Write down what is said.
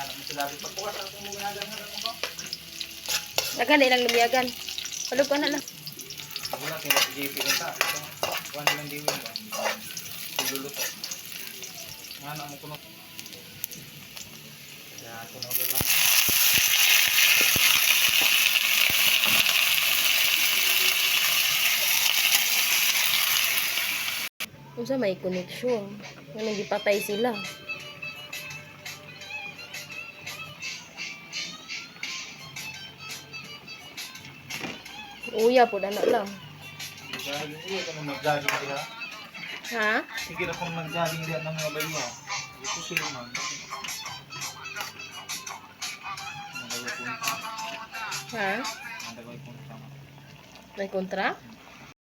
Ano mo sila pagbukas ang lumiyagan nga lang ko. Daghan na ilang lumiyagan. Palug ka na lang. Wala kay JP ka. Kuan lang diwin ba. Luluto. Nga na mo kuno. Kaya kuno lang. Unsa may connection? Nga nagipatay sila. Uya po na lang. Sige ka nang mag-jogging diha. Ha? Sige ra kung mag-jogging diha ng mga bayo. Ito siya man. Nagaway punta. Ha? Nagaway punta. May kontra?